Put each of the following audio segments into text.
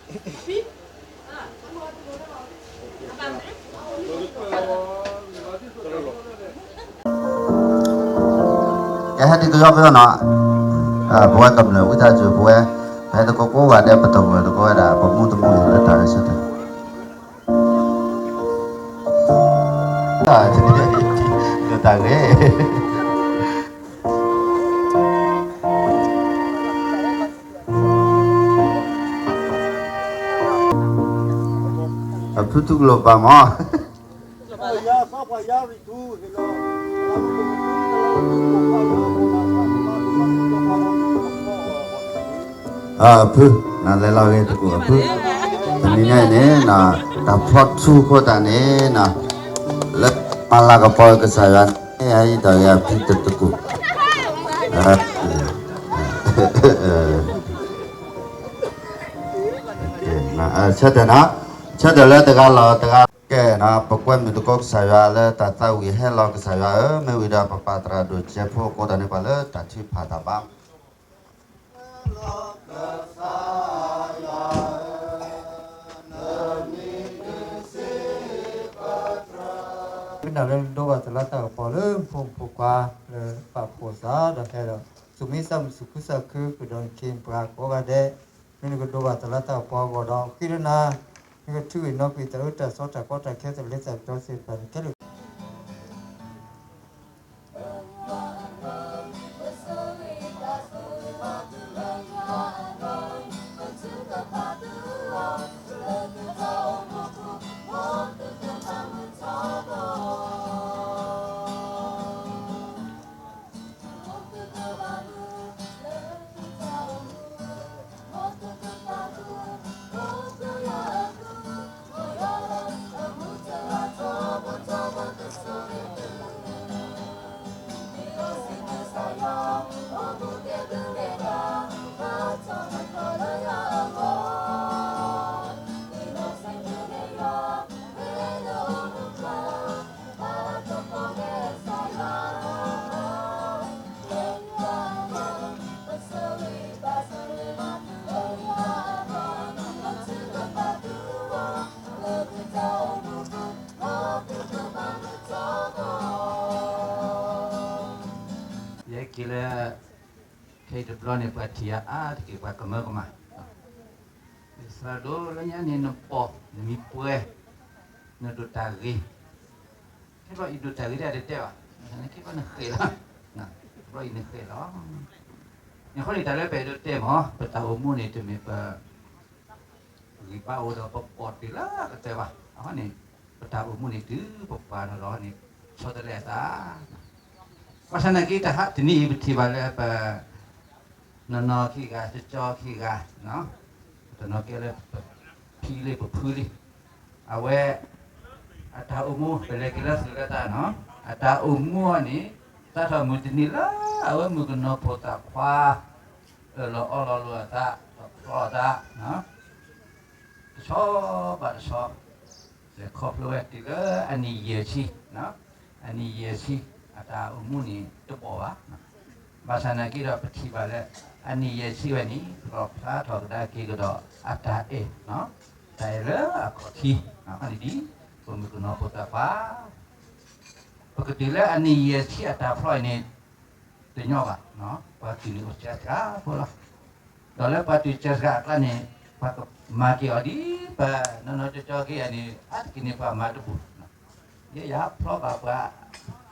ကဟဲဒံးကယီကယီနီၤ, ပဝဲကမျၢၢ်ဝံသးစူၤ ပဝဲ ပဟဲသကိးကိးဂၤဒဲး ပတဂၢၢ်သကိးဝဲဒၣ် ပမူတမူအံၤလၢတၢ်ဂ့ၢ်ဆၢတဲာ် လၢတၢ်ဂ့ၢ် အဖုထူကလိာ်ပာ်မး အဖု နလဲၤလီၤဂ့ၤတကူၣ်အဖု, တနံၤညါအံၤန့ၣ် တၢ်ဖျီထူအဃိသတးန့ၣ် လၢမၤလၤကပီၤကစၢ်ယွၤန့ၣ် အအံၤတၢ်ဂ့ၢ်အဖုတတကူၣ် ဆၢတဲာ်နီၤ, ဆၢတဲာ်လၢတဂၤလီၤတဂၤ, ကဲနီၤ ပကွဲမုာ်သကိးကစၢ်ယွၤလၢတၢ်သးဝံၣ်ဟဲလီၤကစၢ်ယွၤဧၢ, မ့ၢ်ဝံၤဒီးပပၢ်သရၣ်ဒိၣ်ကဲးဖိအဃိသတးန့ၣ် ပှၤလၢတၢ်ထုကဖၣ်တၢ်ဘါ မ့ၢ်နၤလၢနဒိးဘၣ်တၢ်လၤတၢ်ကပီၤလၢဖိမုၣ်ဖိခွါလၢပာ်ဖှိၣ်သးဒီးဟဲဒီး သူၣ်မံသးမုာ်သူၣ်ခုသးခုကဒီးနခ့ပှၤကိးဂၤဒဲး, မ့ၢ်နကဒိးဘၣ်တၢ်လၤတၢ်ကပီၤအဂီၢ်ဒီးဃ့လၢနၤ, မ့ၢ်ကထုးဂ့ၤနီၣ်ကွံာ်တၢ်အၢတၢ်သီတၢ်ကီတၢ်ခဲတၢ်လ့တၢ်ပတီၢ်သ့ၣ်တဖၣ်န့ၣ် ခဲလၢာ် ယဲက့ၤလၢ ခဲအံၤတဘျီန့ၣ် ပှၤထံၣ်အါအါတက့ၢ် ပှၤကမၢကမၣ်, သရၣ်ဒိၣ်လၢညါန့ၣ် နပိာ် နမံၤပှဲၤ နဒိးတၢ်ဂ့ၤ, ခဲဘျီအံၤဒိးတၢ်ဂ့ၤဒၣ်တတဲဘၣ်, ခဲဘျီနဃဲးလီၤ, ခဲဘျီအံၤနဃဲးလီၤ. အဃိန့ၣ် တၢ်လၢပအဲၣ်ဒိးတဲမ့ၢ် ပတၢ်အိၣ်မူန့ၣ် တမ့ၢ်ပ ဂံၢ်ဘါအိၣ်ဒီးပပိာ်တုၤလၢအကတၢၢ်ဘၣ်. အဃိန့ၣ် ပတၢ်အိၣ်မူန့ၣ်တုၤပပှၢ်ထီၣ်လီၤန့ၣ် ဆီတလဲအသး. ဘၣ်ဆၣ်နာ်က့ တဟါတနံၤအံၤ ပထံၣ်ဘၣ်လၢပ နီၢ်နီၢ်ခံဂၤ ကၠီကၠီခံဂၤ, တနီၤကဲလၢပဖံလံ ပဖုလံ, အဝဲ အတၢ်အိၣ်မူ ပလဲၤက့ၤလၢသုးလၢသးနီၤ, အတၢ်အိၣ်မူအီၤန့ၣ် စးထီၣ်မုၢ်တနံၤလၢ အဝဲမုၣ်ကနီၤဖိသၣ်ခွါ အၢၣ်လီၤအီလီၤလိာ်အသး တဖျီအသး တဆီဘၣ်တဆီ လဲၤခီဖျိဝဲတုၤလၢအနံၣ်ယဲၢ်ဆံ, အနံၣ်ယဲၢ်ဆံ အတၢ်အိၣ်မူန့ၣ်တဘီၣ်ဘၣ်. ဘၣ်ဆၣ်နာ်က့ဒီးပထံၣ်ဘၣ်လၢ အနံၣ်ယဲၢ်ဆံဝဲန့ၣ် လီၣ်ဖျါထီၣ်ကဒါက့ၤကဒီးအတၢ်အဲၣ်, တၢ်အဲၣ်လၢအခီၣ်ထံး, န့ၣ်ဒ် ပမုၣ်ကနီၤဖိသၣ်ခွါ ပကတုၤလၢအနံၣ်ယဲၢ်ဆံအတၢ်ဖျီအံၤန့ၣ် တညီဘၣ်, ပှၤတုၤန့ၣ်အိၣ်စှၤစှၤဖိလီၤ. ဒီးလၢပှၤတုၤစှၤစှၤအကျါန့ၣ် ပှၤကမၤက့ၤအီၤဒ်ပနီၢ်နီၢ်ကၠီကၠီက့ၤအန့ၣ် အါတက့ၢ်န့ၣ် ပှၤမၤတဘူး. ယဲယဖျီဘၣ်ပှၤ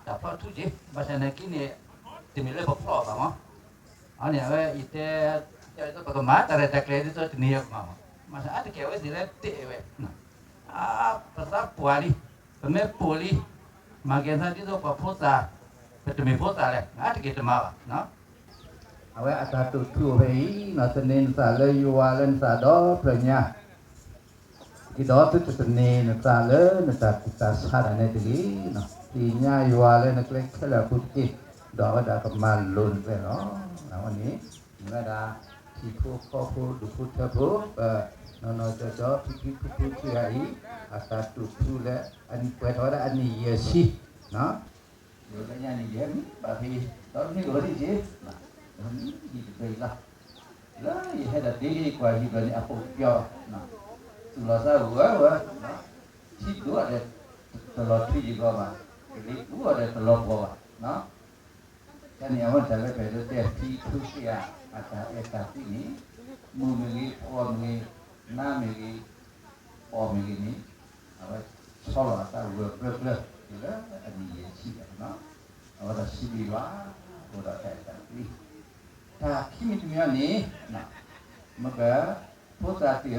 တၢ်ဖျီထူက့ၤ, ဘၣ်ဆၣ်နာ်က့န့ၣ် တမ့ၢ်လၢပဖျီဘၣ်မး. အန့ၣ်အဝဲအံၤတဲ ပကမၤတၢ်ရဲၣ်တၢ်ကျဲၤဒ်သိးတနံၤအံၤကမၤမး, ဘၣ်ဆၣ်အါတက့ၢ်အဝဲသ့ၣ်လၢတဲဝဲ ပသးပှၢ်လံ, ပမ့ၢ်ပိာ်လံ, မၤကဲၤသးဒ်သိးပှၤဖိသၣ်, ပတမ့ၢ်ဖိသၣ်လဲၣ်, အါတက့ၢ်တမၤဘၣ်. အဝဲအတၢ်တိာ်ထူအိၣ်ဖဲအံၤ, သန့ၤနသးလၢယွၤလၢနသးဒီဖျၢၣ်ညါ, ဒ်သိးသုတသန့ၤနသးလၢနတၢ်ကူၣ်တၢ်ဆးဒၣ်နဲတဂ့ၤ, သ့ၣ်ညါယွၤလၢနကျဲခဲလၢာ်အပူၤတက့ၢ်, ဒီးအဝဲဒၣ်ကမၤလိၤနကျဲလီၤ. အဝဲန့ၣ် မ့ၢ်ဝဲဒၣ် ထံဖိကီၢ်ဖိဒူၣ်ဖိထၢဖိ ပနီၢ်နီၢ်ကၠီကၠီ ဖံဖံဖုဖုခံဂၤအံၤ အတၢ်တိာ်ထူလၢ အနံၣ်ပှဲၤထီၣ်ဝဲဒၣ်အနံၣ်ယဲၢ်ဆံ, လၢညါန့ၣ် ယဲမ့ၢ်ဘၣ်ဖဲ ဒီးမ့ၢ်ဂီၤဒံးက့ၤ, မ့ၢ်ဒံးတဘျီအံၤလီၤ. လၢယဟဲဒီးဒ့ကွၢ်ဟံၣ်ဘျီန့ၣ် အပိာ်ကပျီၤ, သူၣ်လီၤသးဂၢၢ်ဝဲ, ထံဒိၣ်အီၤဒီးတလီၤထွံယဂီၢ်ဘၣ်, ကလံၤအူအီၤဒီးတလီၤပှီၤဘၣ်. တၢ်န့ၣ်အဝဲတၢ်လၢပှၤတဲဖံဖုသ့ၣ်ဧါ, အတၢ်အဲၣ်တၢ်ကွံန့ၣ်, မုၢ်မ့ၢ်ဂ့ၤ, ဖှီၣ်မ့ၢ်ဂ့ၤ, နါမ့ၢ်ဂ့ၤ, အီၣ်မ့ၢ်ဂ့ၤန့ၣ်, အဝဲဆီလီၤအသးဂၢၢ်ကျၢၤကျၢၤ, တုၤလၢအနံၣ်ယဲၢ်ဆံ, အဝဲဒၣ်စံးဘျုးယွၤ, အိၣ်ဒီးတၢ်အဲၣ်တၢ်ကွံ. တၢ်ခံမံၤတမံၤန့ၣ်, မ့ၢ်က ဖိသၣ်သ့ၣ်ဧၢ,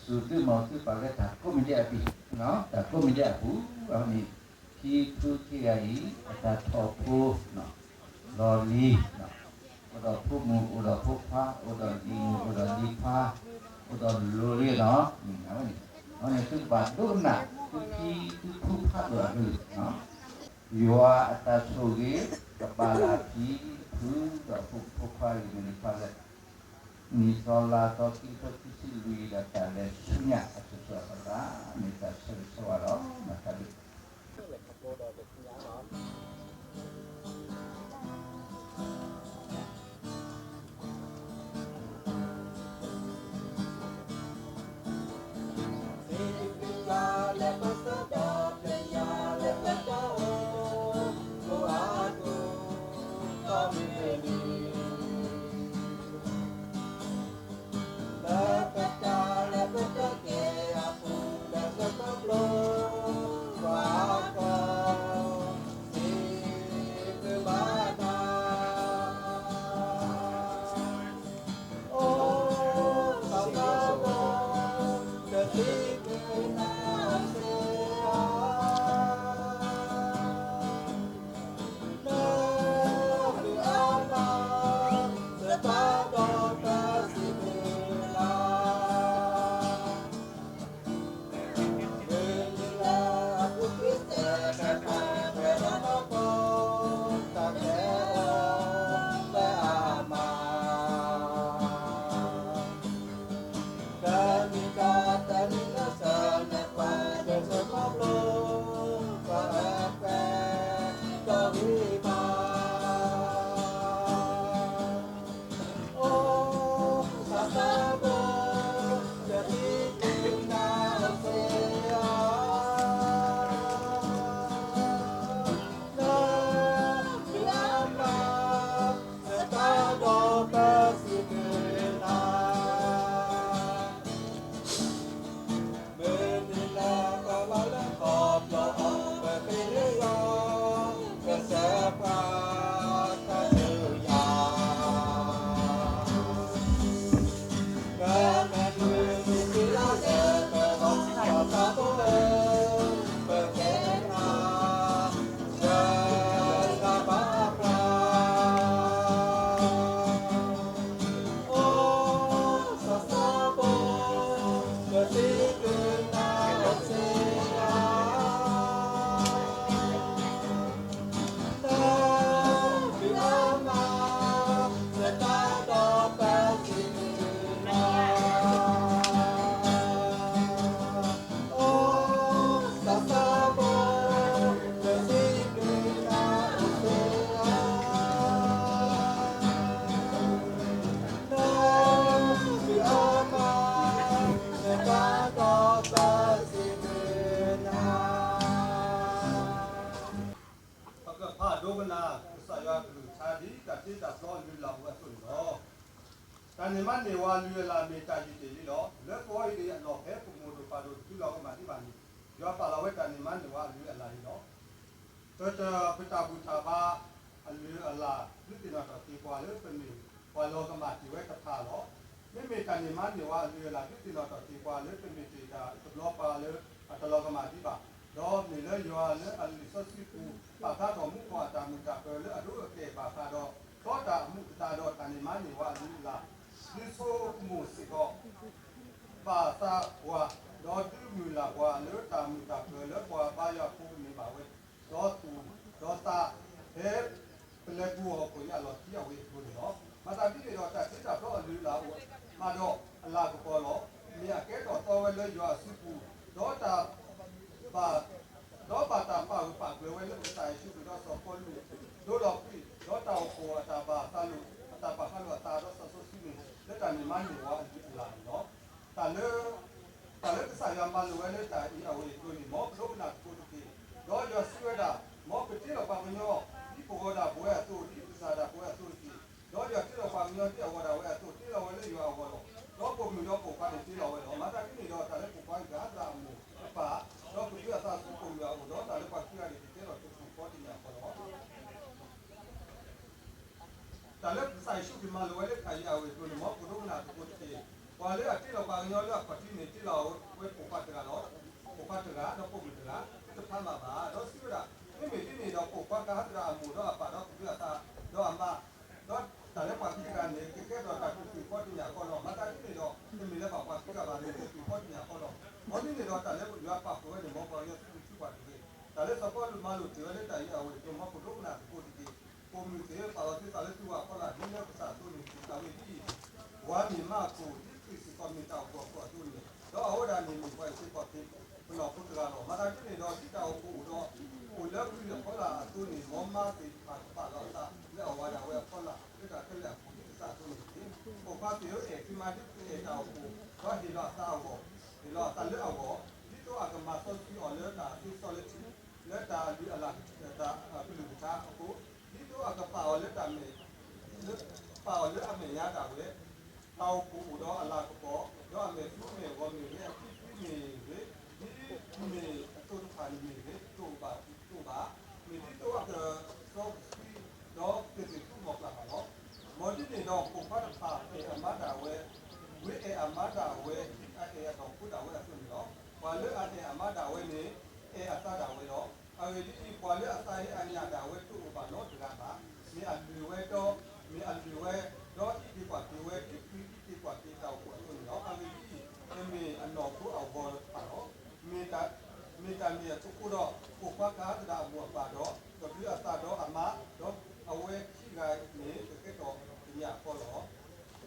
စူၢ်သုမီၢ်သုပၢ်လၢတၢ်ကိးမံၤဒဲးအပူၤ, တၢ်ကိးမံၤဒဲးအပူၤ, အဝဲန့ၣ်, ခံဖုခံဂၤအံၤ အတၢ်ထီၣ်ဖိ လီၤလံၤ, အိၣ်ဒီးဖိမုၣ် အိၣ်ဒီးဖိခွါ အိၣ်ဒီးလံၤမုၣ် အိၣ်ဒီးလံၤခွါ အိၣ်ဒီးလီၤလံၤလီၤ. အဝဲန့ၣ်, အဝဲန့ၣ်သုကဘၣ်ဒိကနၣ် သုခံသုဖုဖးဒိၣ်အကလုၢ်, ယွၤအတၢ်ဆိၣ်ဂ့ၤ ကဘၣ်လၢခံဖုဒီးဖိမုၣ်ဖိခွါလံၤမုၣ်လံၤခွါလၢ နံၣ်သီလါသီခံကထိခံဆံလွံၢ်ဒီးတၢ်လဲၤဆူညါအစိၤစိၤအဃၣ်ဃၣ် မ့ၢ်တၢ်ဆၢဂ့ၤဆၢဝါလီၤ. မၤတၢ်ဘျုးပကဖးဒိကနၣ် ကစၢ်ယွၤအကလုၢ်ကထါဒ်တၢ်တ့တၢ်ဖျီအလုၢ်အလၢ်အသိးန့ၣ်လီၤ. တၢ်န့ၢ်မါန့ၢ်ဝၤအလုၢ်အလၢ်မ့ၢ်တၢ်ယံာ်တ့ၢ်လံလီၤ. လၢကဝီၤအံၤဒ်အလီၢ်ဖဲပမိၢ်ဒိၣ်ပၢ်ဒိၣ်တတုၤလီၤကမၣ်ဒံးဘၣ်န့ၣ်, ယွၤပာ်လီၤဝဲတၢ်န့ၢ်မါန့ၢ်ဝၤအလုၢ်အလၢ်န့ၣ်လီၤ. ပတၢ်ဘူၣ်တၢ်ဘါအလုၢ်အလၢ် ဒုးသ့ၣ်နီၣ်ထီၣ်က့ၤပှၤလၢပမ့ၢ်ပှၤလီၤကမၣ်တ့ၢ်ဝဲတဖၣ်လီၤ. မ့မ့ၢ်တၢ်န့ၢ်မါန့ၢ်ဝၤအလုၢ်အလၢ် ဒုးသ့ၣ်နီၣ်ထီၣ်က့ၤပှၤလၢပမ့ၢ်တ့ၢ်တၢ်တဘျီပှၤလၢ အတလီၤကမၣ်ဒံးဘၣ်, ဒီးမ့ၢ်လၢယွၤလၢအလံာ်စီဆှံပူၤ ပာ်ဖျါထီၣ်မူခိၣ်အတၢ်မုာ်တၢ်ပၢၤလၢအဒိအတဲာ်ဘၣ်ဃးဒီး ဒီးတၢ်အမူးအသးဒီးတၢ်န့ၢ်မါန့ၢ်ဝၤအလုၢ်အလၢ်, ဒုးဆိကမိၣ်စ့ၢ်ကီး ဘၣ်သးပှၤ, ဒီးဒုးမုၢ်လၢ်ပှၤလၢတၢ်မုာ်တၢ်ပၢၤလၢပှၤဘါယွၤဖိကန့ၢ်ဘၣ်ဝဲ, ဒီးသူၣ်ဒီးသး ဖဲပလဲၤပူၤအီၣ်ဟီၣ်ခိၣ်ညါအလီၢ်ခံအဝဲအပူၤန့ၣ်လီၤ. မၤသးဒ်န့ၣ်ဒီးတၢ်တ့တၢ်ဖျီအလုၢ်အလၢ်အိၣ်မးဒီးအလၤကပီၤလီၤ. မ့ၢ်အကဲထီၣ်သီဝဲလၢယွၤအစုပူၤ, ဒီးတၢ်ဘၣ် ဒီးဘၣ်တၢ်ပာ်ဂၢၢ်ပာ်ကျၢၤဝဲလၢကစၢ်ယ့ၣ်ၡူးခရံာ်ဒီးစီၤပီလူး ဒိလီၤကွံာ်, ဒီးတၢ်အိၣ်ဖှိၣ်အတၢ်ဘၣ်အသးလိာ် အတၢ်ပာ်ဖျါလိာ်အသးဒီးစီၤစီဆှံန့ၣ် လၢတၢ်န့ၣ်မၤန့ၢ်ဝဲအလုၢ်အလၢ်န့ၣ်လီၤ. တၢ်လၢ တၢ်လၢကစၢ်ယွၤမၤလိာ်ဝဲလၢတၢ်အံၤအဝဲၢ်အကျိၤန့ၣ် မ်ပဒိကနၣ်သကိးတက့ၢ်. ဒီးယွၤစံးဝဲဒၣ်, မ်ပတ့လီၤပှၤကညီ ဒ်ပဂီၤဒၣ်ပဝဲအသိး, ဒ်ပစၢ်ဒၣ်ပဝဲအသိးတက့ၢ်. ဒီးယွၤတ့လီၤပှၤကညီဒ်အဂီၤဒၣ်ဝဲအသိး, တ့လီၤဝဲလၢယွၤအဂီၢ်လီၤ. ဒီးပိာ်မုၣ်ဒီးပိာ်ခွါန့ၣ်တ့လီၤဝဲလီၤ. မၤသးဒ်န့ၣ်ဒီး တၢ်လၢပိာ်ခွါကဟးသရၣ်အမိၢ်အပၢ်, ဒီးကဒုးအသးဆူပိာ်မုၣ်အအိၣ်ဒီး တၢ်လၢပှၤခံဂၤန့ၣ် ကကဲထီၣ်တပူၤဃီတညၣ်ဃီလီၤ. တၢ်လၢကစၢ်ယ့ၣ်ၡူးခရံာ်မၤလိာ်ဝဲလၢတၢ်အံၤအဝဲၢ်အကျိၤန့ၣ် မ်ပဒိကနၣ်သကိးတက့ၢ်. ပှၤလၢအတ့လီၤပှၤကညီလၢအခီၣ်ထံးန့ၣ် တ့လီၤဝဲပိာ်ခွါတဂၤလီၤ. ပိာ်ခွါတဂၤ ဒီးပိာ်မုၣ်တဂၤ တဖးမးဘၣ်. ဒီးစံးဝဲဒၣ်, မ့မ့ၢ်ဒ်န့ၣ်ဒီး ပိာ်ခွါကဟးသရၣ်အမိၢ်ဒီးအပၢ်ဒီးကဒုးအသးဒီးအမါ ဒီးတၢ်လၢပှၤခံဂၤန့ၣ် ကကဲထီၣ်တၢ်တပူၤဃီတညၣ်ဃီလီၤ. မၤသးဒ်န့ၣ်ဒီး တမ့ၢ်လၢဘၣ်ပှၤခံဂၤဘၣ်, မ့ၢ်တပူၤဃီတညၣ်ဃီလီၤ. မ်ဒ်န့ၣ်ဒီးတၢ်လၢယွၤပာ်ဃုာ်ဝဲန့ၣ် မ်ပှၤကညီသုတထုးပှၤတဂ့ၤ. တၢ်လၢစီၤပီလူးမၤလိာ်တ့ၢ်ဝဲလၢတၢ်အံၤအဝဲၢ်အကျိၤ မ်ပဒိကနၣ်သကိးတက့ၢ်. ပိာ်မုၣ်သ့ၣ်ဧၢ, ပာ်လီၤသုသးလၢသုဝၤအဖီလာ် ဒ်လၢကစၢ်အသိးန့ၣ်တက့ၢ်. အဂ့ၢ်ဒ်အံၤ, ပှၤမ့ၢ်မါအခိၣ် ဒ်ခရံာ်စ့ၢ်ကီးမ့ၢ်တၢ်အိၣ်ဖှိၣ်အခိၣ်အသိးန့ၣ်, ဒီးအဝဲဒၣ်န့ၣ်မ့ၢ်ပှၤအံးစ့ၢ်ကီးသ့ၣ်ပနီၣ်ဖိတဂၤလီၤ. မၤသးဒ်န့ၣ်ဒီး ဒ်တၢ်အိၣ်ဖှိၣ်အိၣ်ဒီး အိၣ်လၢခရံာ်အဖီလာ်အသိးန့ၣ်, မ်မါသ့ၣ်တဖၣ်ကပာ်လီၤအသးလၢအဝၤဒၣ်ဝဲအဖီလာ် လၢတၢ်ခဲလၢာ်အပူၤ ဒ်ကစၢ်အသိးန့ၣ်တက့ၢ်. ပိာ်ခွါသ့ၣ်ဧၢ, အဲၣ်သုမါဒ်သုအဲၣ်တၢ်အိၣ်ဖှိၣ်, ဒီးဟ့ၣ်လီၤအသးအဂီၢ်, ဟ့ၣ်လီၤအသးလၢအဂီၢ်, ဒ်သိးအကမၤစီဆှံအီၤလၢတၢ်သ့စီလၢထံ, လၢတၢ်အလုၢ်အလၢ်, တၢ်အကလုၢ်ကထါအဃိ, ဒ်သိးအကပာ်အီၤလၢတၢ်မဲာ်, ပာ်အီၤလၢအမဲာ်ညါဒၣ်ဝဲ, တၢ်အိၣ်ဖှိၣ်အိၣ်ဒီးအလၤကပီၤ, ဒီးအမဲာ်သူမဲာ်ဂီၤမ့ၢ်ဂ့ၤ, အချံသံမ့ၢ်ဂ့ၤ, ဒ်မ့ၢ်အသိးတဖၣ်န့ၣ်မ့ၢ်ဂ့ၤ, တအိၣ်ဘၣ်, တအိၣ်ဘၣ်, မ့ၢ်ဒ်သိးအကစီဆှံ, ဒီးကသ့ၣ်သူမီၤကျၢ်ဘၣ်လီၤ. မ်ဒ်န့ၣ်ဒီး ပိာ်ခွါတဖၣ်အဲၣ်အမါဒၣ်ဝဲ, ဝဲအဲၣ်အမါဒၣ်ဝဲ ဒ်အအဲၣ်အနီၢ်ခိဒၣ်ဝဲအသိးန့ၣ်လီၤ. ပှၤလၢအအဲၣ်အမါဒၣ်ဝဲန့ၣ် အဲၣ်အသးဒၣ်ဝဲလီၤ. အဂ့ၢ်ဒ်အံၤ, ပှၤလၢအသးဟ့အညၣ်ဒၣ်ဝဲတအိၣ်ဘၣ်နီတဂၤဘၣ်. မ့ၢ်အလုၢ်ဝဲဒီး, မ့ၢ်အလုၢ်ဝဲ, ဒီးအံးက့ၤကွၢ်က့ၤဝဲ ဒ်ခရံာ်အံးက့ၤကွၢ်က့ၤတၢ်အိၣ်ဖှိၣ်အသိးန့ၣ်လီၤ. အဂ့ၢ်ဒ်အံၤ, ပမ့ၢ်အနီၢ်ခိအဂီၤတဖၣ်လီၤ. မ့ၢ်တၢ်, မ့ၢ်တၢ်န့ၣ်အဆိအဃိဒီး, ပိာ်ခွါကဟးသရၣ်အမိၢ်အပၢ်ဒီး, ကဒုးအသးဒီးအမါ, ဒီးအဝဲခံဂၤန့ၣ် ကကဲထီၣ်တညၣ်ဃီလီၤ.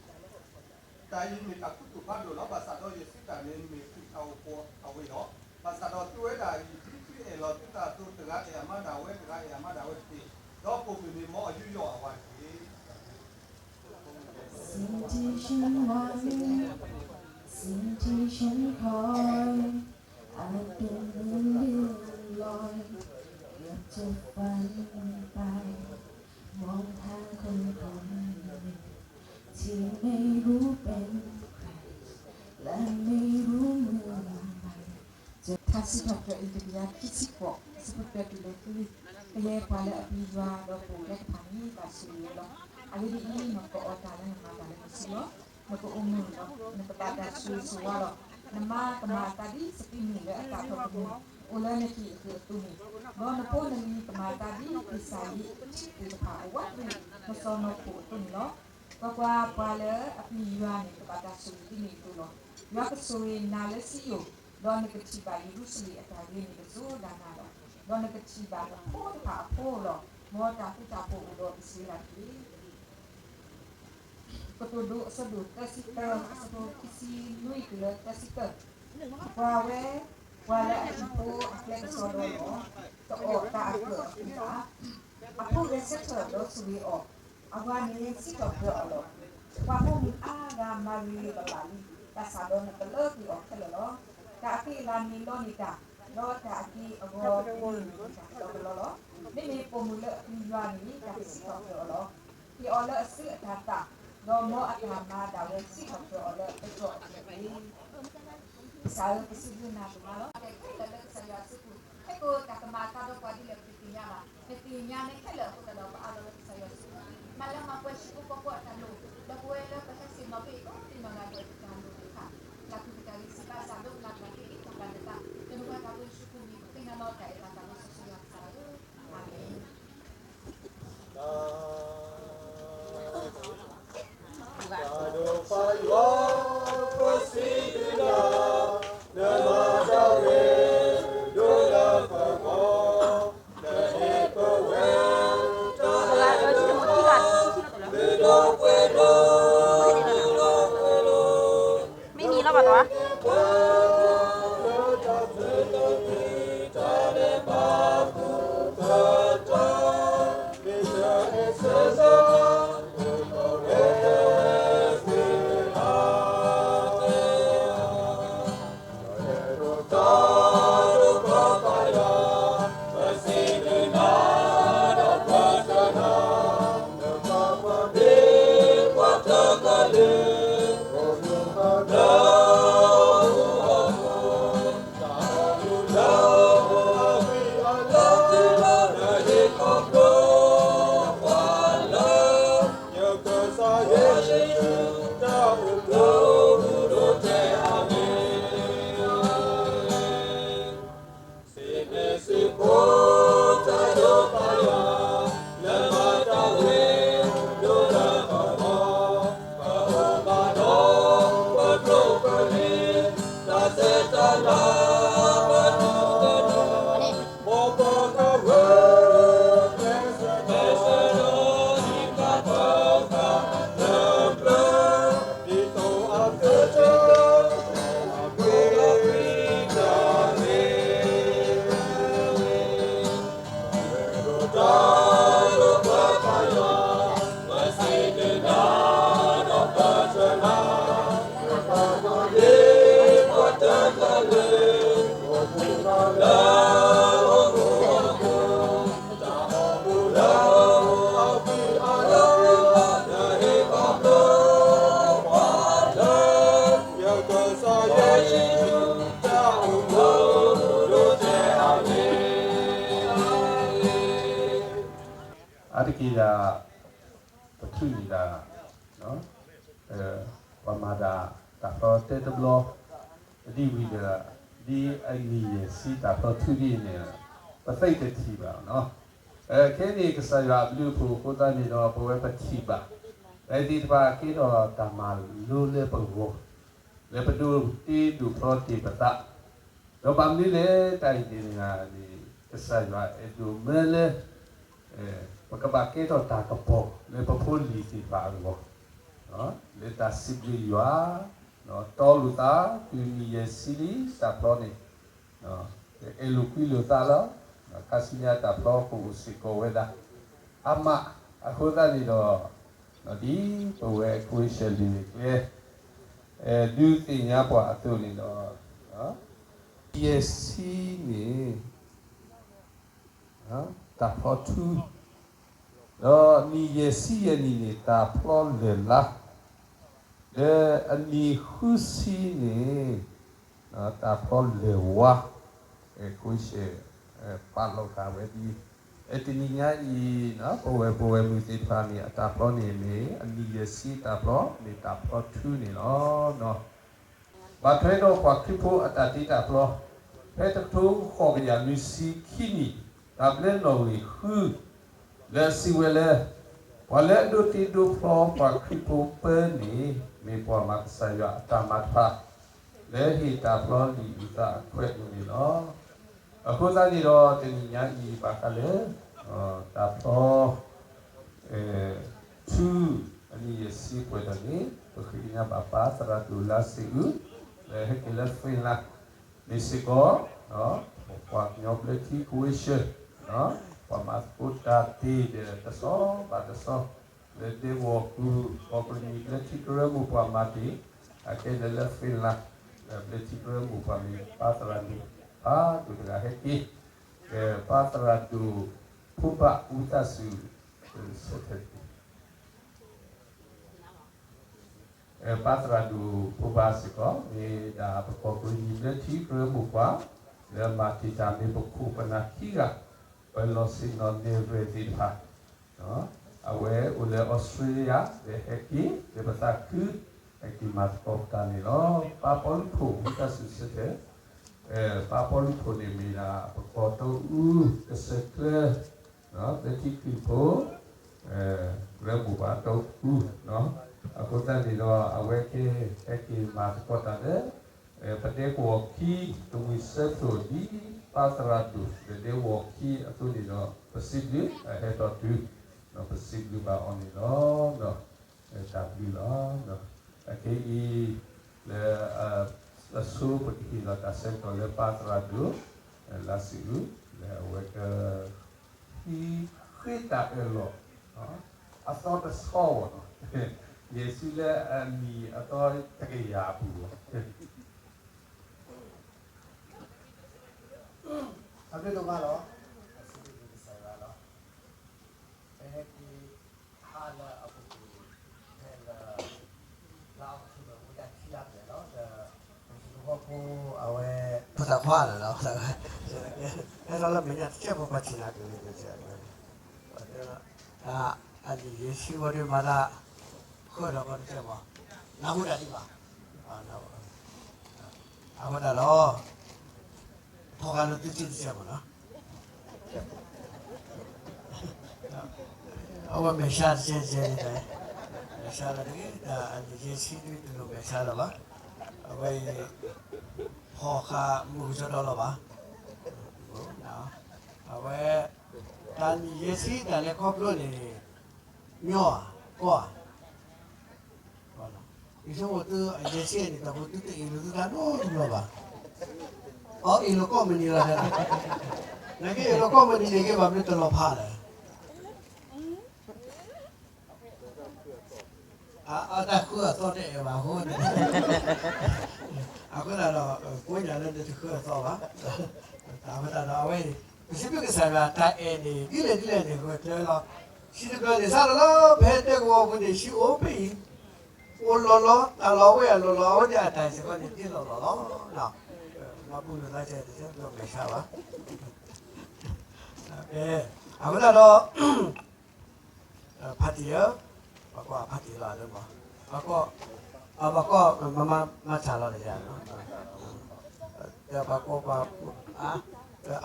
တၢ်အံၤမ့ၢ်တၢ်ခူသူၣ်ဖးဒိၣ်လီၤ. ဘၣ်ဆၣ်ဒီးယစံးတၢ်န့ၣ် မ့ၢ်ခရံာ်တၢ်အိၣ်ဖှိၣ်အဝ့ၢ်လီၤ. ဘၣ်ဆၣ်ဒီးသုဝဲဒၣ်အံၤ ဒ်သုအဲၣ်လီၤသုသးအသိး တဂၤအဲၣ်အမါဒၣ်ဝဲ, တဂၤအဲၣ်အမါဒၣ်ဝဲတက့ၢ်. ဒီးပိာ်မုၣ်န့ၣ် မ်အယူးယီၣ်အဝၤတက့ၢ်. สิ่งที่ฉันหวัง สิ่งที่ฉันคอย อาจเป็นเรื่องเลื่อนลอย เกือบจะฝันไป มองหาคนคนหนึ่ง ที่ไม่รู้เป็นใคร และไม่รู้เมื่อไหร่ ထါစံးထီၣ်ပတြၢၤအံၤတကယၤခံဆံဃိး, စံးထီၣ်ပတြၢၤတုၤလၢသု, ကယဲၢ်ပှၤလၢအပျံၤယွၤဒီးပိာ်အၢတဖၣ်န့ၣ် ဘၣ်ဆိၣ်ဂ့ၤဝဲလီၤ. အဂ့ၢ်ဒ်အံၤ, နကအီၣ်တၢ်လၢနမၤတၢ်လၢနစုလီၤ. နကအိၣ်မုာ်လီၤ, နကဘၣ်တၢ်ဆိၣ်ဂ့ၤဆိၣ်ဝါလီၤ. နမါကမၤအသးဒ်စပံးမုၢ်လၢအသၣ်ထီၣ်ပူၤ, အိၣ်လၢနဟံၣ်အကုၢ်အသးန့ၣ်, ဒီးနဖိနလံၤကမၤအသးဒ်ကစၢ်ယ့ၣ်အထံၣ်သ့ၣ်တဖၣ် အဝးတရံးနစီၢ်နီၤခိၣ်အသိးန့ၣ်လီၤ. ကွၢ်ကွၢ်, ပှၤလၢအပျံၤယွၤန့ၣ် ကဘၣ်တၢ်ဆိၣ်ဂ့ၤဒ်န့ၣ်အသိးလီၤ. ယွၤကဆိၣ်ဂ့ၤနၤလၢစံယိၣ်, ဒီးနကထံၣ်ဘၣ်ယရူၤၡလ့ၣ်အတၢ်ဂ့ၤန့ၣ်ကစိၤဒၣ်နၤလီၤ. ဒီးနကထံၣ်ဘၣ်နဖိတဖၣ်အဖိလီၤ. မ်တၢ်ဃူတၢ်ဖိးအိၣ်ဒီးအံၣ်စရ့လးတက့ၢ်. ကတိၤဒိအဆၢဒိၣ်သၢဆံသၢ, အဆၢဖိခံဆံနွံတုၤလၢသၢဆံသၢ, ကွၢ်ဝဲ, ပှၤလၢအဟံၣ်ဖိအကျဲကစီဒီလီၤ, တအီၣ်တၢ်အကုၢ်အပှၤဘၣ်. အဖိဂဲၤဆၢထၢၣ်ဒီးဆိၣ်ဂ့ၤအီၤ, အဝၤန့ၣ်စံးထီၣ်ပတြၢၤအီၤလီၤ. ပှၤပိာ်မုၣ်အါဂၤမၤဂ့ၤဂ့ၤဘၣ်ဘၣ်လံ, ဘၣ်ဆၣ်ဒီးနကလၢကွံာ်အီၤခဲလၢာ်လီၤ. တၢ်အက့ၢ်အဂီၤန့ၣ်လီန့ၢ်တၢ်, ဒီးတၢ်အက့ၢ်အဂီၤန့ၣ်မ့ၢ်တၢ်ကလီကလီလီၤ. မ့မ့ၢ်ပိာ်မုၣ်လၢအပျံၤယွၤန့ၣ် တၢ်ကစံးထီၣ်ပတြၢၤအီၤလီၤ. ဟ့ၣ်အီၤလၢအစုအတၢ်သၣ်, ဒီးမ်အတၢ်မၤဒၣ်ဝဲစံးထီၣ်ပတြၢၤအီၤလၢအကတီၢ်အမဲာ်တက့ၢ်. ကစၢ်ဧၢ, ပစံးဘျုးနၤဒိၣ်မးလီၤ. ခဲလၢာ်လၢကစၢ်ယွၤအစုပူၤ, ဟဲကိးတၢ်ကမၤအသးဒီးပှၤဒ်လဲၣ်ပတသ့ၣ်ညါဘၣ်. နသ့ၣ်ညါန့ၣ်ခဲလၢာ်အဃိသတးဒီး ပအးလီၤလၢကစၢ်ယွၤအစုပူၤ, မၤလၢမၤပှဲၤဟံၣ်ဖိဃီဖိအတၢ်လိၣ်, ဒီးပဝဲလၢပဟဲဆ့ၣ်နီၤဖဲအံၤကိးဒံနီၢ်ဂၤဒဲး ပတၢ်လိၣ်သ့ၣ်တဖၣ်, လၢ်ကွံာ်ပတၢ်ဂံၢ်စၢ်ဘါစၢ်ဒိၣ်လၢ်ပှၤက့ၤအံၤတၢ်ဘၣ်နသး, တနံၤဝဲတၢ်ဖိယ့ၣ်ၡူးခရံာ်မံၤ ပဃ့နၤလီၤတၢ်အဲၣ်တၢ်သးလီၤစီဆှံယွၤကစၢ်ဧၢ, အၤမ့ၣ်. အါတက့ၢ်ဒၣ် ပထုးန့ၢ်ဒၣ် ပှၤမၤဒၣ်တၢ်ဖျီတဲတဘျီ ဒ်ဝံၤဒီး ဒ်အနံၣ်ယဲၢ်ဆံတၢ်ဖျီထုဒ်အံၤန့ၣ် ပသ့တထံၣ်ဘၣ်နီၤ. ခဲအံၤန့ၣ် ကစၢ်ယွၤအဘျုးအဖှိၣ်အဃိသတးန့ၣ်ဒီး ပဝဲပထံၣ်ဘၣ် ပသ့ၣ်တဖၣ်ကဲထီၣ်တၢ်မၤလိလၢပဂီၢ် လၢပဒိးတ့ဒိးဖျီတ့ၢ်ပသး ဒီးဘၣ်မနုၤလဲၣ် တၢ်အံၤန့ၣ်န့ၣ် ကစၢ်ယွၤအဲၣ်ဒိးမၢလၢ ပကဘၣ်ကဲထီၣ်တၢ်ကပီၤလၢပဖိလံၤသ့ၣ်တဖၣ်အဂီၢ် လၢတၢ်စံးဘျုးယွၤ တီလိာ်သး တုၤနံၣ်ယဲၢ်ဆံလံတၢ်ဖျီန့ၣ် အဲၣ်လိာ်ကွံလိာ်သးလီၤ. ခါဆူညါတၢ်ဖျီကအိၣ်စ့ၢ်ကီးဝဲဒၣ် အါမး အဃိသတးန့ၣ်ဒီး ဒ်ပဝဲခဝ့ၡၢၣ်လံာ်ကျဲ ဒုးသ့ၣ်ညါပှၤအသိးန့ၣ်ဒီး ယဲၢ်ဆံန့ၣ် တၢ်ဖျီထူ, ဒီးနံၣ်ယဲၢ်ဆံယဲၢ်နံၣ်န့ၣ် တၢ်ဖျီလၢာ်လါ, ဒီးအနံၣ်ဃုဆံန့ၣ် တၢ်ဖျီလၢာ်ဝါ, ခဝ့ၡၢၣ် ပာ်လီၤဃာ်ဝဲဒ်အံၤ, တနံၤညါအံၤ ပဝဲၢ်ပဝဲၢ်မုၣ်သ့ၣ်တဖၣ်န့ၣ် အတၢ်ဖျီန့ၣ်မ့ၢ် အနံၣ်ယဲၢ်ဆံတၢ်ဖျီ မ့ၢ်တၢ်ဖျီထူန့ၣ်လီၤ. ဘၣ်ထွဲဒီးပှၤခရံာ်ဖိအတၢ်တ့တၢ်ဖျီ, ဖဲတကထိဃိးကယၤနွံဆံခံနံၣ် တၢ်ဘျၢနီၣ်ဂံၢ်ဃု လၢအစံးဝဲလၢ ပှၤလၢအဒိးတ့ဒိးဖျီပှၤခရံာ်ဖိပၢန့ၣ် မ့ၢ်ပှၤမၤကစၢ်ယွၤအတၢ်မၤတဖၣ် လၢဟ့ၣ်တၢ်ဖျီလံာ်အုၣ်သးအခွဲးအုၣ်န့ၣ်လီၤ. အဃိသတးန့ၣ်ဒီး တနံၤညါအံၤဘၣ်ဃးလၢ တၢ်ဖျီ ထူ အနံၣ်ယဲၢ်ဆံပှဲၤထီၣ်န့ၣ် ပဃ့ကညးဘၣ်ပၢ်သရၣ်ဒိၣ်လါစ့ၣ်အူ လၢဟဲက့ၤလၢ Finland န့ၣ်စ့ၢ်ကီး ပှၤကညီဘျၢထံခဝ့ၡၢၣ် ပှၤမၤသကိးတၢ်သ့ၣ်ဒီးတဆီဘၣ်တဆီ လၢဒဲကဝီၤပူၤ ကီၢ်ကရ့ၣ်နံၤဘျၢထံကရၢမိၢ်ပှၢ်မၤတ့ၢ် အကဲလၢလၢ Finland လၢဘျၢထံကရၢမိၢ်ပှၢ်မ့ၢ်ပၢ်သရၣ်ဒိၣ် ဖးဒိၣ်တဂၤဟဲက့ၤ ဒီးပၢ်သရၣ်ဒိၣ် ဖိဘၣ်ဝံသးစူၤ ဆၢထၢၣ် ပၢ်သရၣ်ဒိၣ်ဖိဘၣ်စ့ၢ်ကီး မ့ၢ်ဒၣ်ပကီၢ်ကရ့ၣ်နံၤဘျၢထံကရၢမိၢ်ပှၢ် လၢမၤတ့ၢ်တၢ်မ့ၢ်ပခိၣ်ပနၢ်ခံဂၤ ပလီၢ်ဆ့ၣ်နီၤနဲၣ်ရွဲၣ်သ့ၣ်တဖၣ် အဝဲအိၣ်လၢအီစထြ့လယါ လၢဟဲက့ၤ လၢပသးခု ဟဲက့ၤမၤသကိးပတၢ်န့ၣ်လီၤ. ပၢ်ပီလူးခိၣ် ဝံသးစူၤဆၢထၢၣ် ပၢ်ပီလူးခိၣ်န့ၣ်မ့ၢ်ဒၣ် ပကီၢ်တအူ ကစၢၢ်ကျၢၤ လၢထံခရံာ်ဖိ ကရၢမိၢ်ပှၢ်တအူ အဃိသတးန့ၣ်ဒီး အဝဲကဟဲက့ၤမၤသကိးတၢ်လၢ ပဒဲကဝီၤခံ တဝံၤဆၢဖျိးဒ်ပၢ်သရၣ်ဒိၣ် လၢဒဲကဝီၤခံအသိးန့ၣ်ဒီး ပစံးဘျုး ဟဲထီၣ်တုၤ ပစံးဘျုးဘၣ်အီၤန့ၣ်လီၤ. တၢ်ဘျုးလီၤ. အခဲအံၤ လၢ အဆိပကဟ့ၣ်လီၤတၢ်ဆၢကတီၢ်လၢပၢ်သရၣ်ဒိၣ် လါစံးအူ လၢအဝဲက ဟံးဃ့တၢ်အၢၣ်လီၤ အသီတဆီအဂီၢ်နီၤ ယဲၢ်ဆံလၢအနံၣ်အသီတကယၤအပူၤလီၤ. အဘျုးဒိၣ်မးလီၤ. အစံးဘျုးကစၢ်ယွၤလီၤ. ပဟဲက့ၤဟါလၢအပူၤကွံာ် ဖဲလၢ လါအီးကထိဘၢၣ် အိၣ်ဒၣ်ခံလါဘျဲၣ်လီၤ. ဒီး ပဖိအဝဲ ဖိသၣ်ခွါလီၤလီၤ. ဟဲလီၤလၢမဲာ်ညါတကဲ ပပှၤထံၣ်နၤက့ၤ အနံၣ်ယဲၢ်ဆံဝဲဒၣ်မၤသး ဃၢဒီးကီတကဲမး နၢ်ဟူတၢ်ဒံးဘၣ် အဝဲဒၣ်လီၤ ထီၣ်ဃာ်လၢသုထံတစဲးမးနီၤ အဝဲမဲာ်ဆှးတစဲးတစဲးန့ၣ် မဲာ်ဆှးလီၤတဂ့ၤ အနံၣ်ယဲၢ်ဆံဒုးတလိၣ်မဲာ်ဆှးလၢၤဘၣ် အဝဲအံၤ ဟီၣ်ဃာ်မုၢ်ကစီဒီလီၤဘၣ်. အဝဲ တၢ်နံၣ်ယဲၢ်ဆံတၢ်လဲၤခီဖျိန့ၣ် ညီဧါ, ကီဧါ. ယဆိကမိၣ်သုအယဲၢ်ဆံန့ၣ် တၢ်ဖိသုတအ့ၣ်လိာ်သုသးနီတဘျီဘၣ်. အအ့ၣ်လိာ်ကိးမုၢ်နံၤလီၤ. နက့အ့ၣ်လိာ်ကိးမုၢ်နံၤန့ၣ်က့ဘၣ်မနုၤတလီၤဖးလဲၣ်. အတၢ်ဃုအသီတအဲၣ်ဘၣ်အဃိန့ၣ်, အဃိသတးဒီး ကိးညါလၢနတဃုအသီဘၣ်. အဃိသတးဒီးအဝဲန့ၣ် ပစံးဘျုးကစၢ်ယွၤ တၢ်အဲၣ်န့ၣ် ဒ်လဲၣ်ဒ်လဲၣ်န့ၣ် ဂၢၢ်ကျၢၤလီၤ. စံးတကျၢၤန့ၣ် စးထီၣ်လၢဖဲတဲကဝီၤပူၤန့ၣ် ဟံၣ်အိၣ်ဖဲအံၤ အိၣ်လီၤလီၤ တၢ်လီၤဝဲအလီၢ်လီၤ အဝဲန့ၣ်အတၢ်စ့ၢ်ကီးန့ၣ် တ့လီၤလီၤလီၤ. မၤပူၤလိာ်သးစဲတစဲး ပျီမဲာ်ဆှးဘၣ်. အဃိသတးဒီး ဖါတံၢ်ဧၢ, ပှၤကိးဖါတံၢ်လီၤလၢမး, ပှၤကိး, ပှၤကိးမၤမၤမၤဆၣ်လီၤတယၤ, ပှၤကိးပှၤ,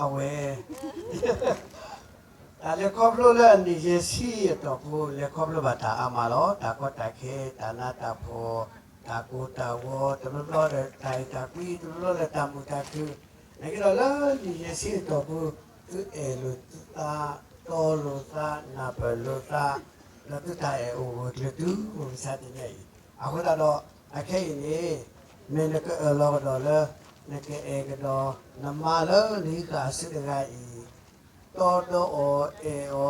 အဝဲ တၢ်လဲၤခီဖျိလၢအနံၣ်ယဲၢ်ဆံအတီၢ်ပူၤ လဲၤခီဖျိဘၣ်တၢ်အါမးလီၤ. တၢ်ကီတၢ်ခဲ တၢ်နးတၢ်ဖှီၣ်, တၢ်ကိၢ်တၢ်ဂီၤ, တဘျီဘျီဒီးတၢ်အဲၣ်တၢ်ကွံ, တဘျီဘျီဒီးတၢ်မုာ်တၢ်ခုၣ်, နာ်က့ဒီးလၢနံၣ်ယဲၢ်ဆံအတီၢ်ပူၤ သုအဲၣ်လိာ်သုသး, တီလိာ်သး, နၢ်ပၢၢ်လိာ်သး, ဒီးသုတၢ်အဲၣ်အိၣ်ဂၢၢ်ကျၢၤတုၤ ကစၢ်တနံၤအံၤ. အဃိသတးဒီး အခဲအံၤန့ၣ် မ့ၢ်နကအၢၣ်လီၤကဒီးလၢ နကအဲၣ်ကဒီး နမါလၢနဟံးဃာ်အစုတဂၤအံၤ တီဒီးအီၤ, အဲၣ်အီၤ,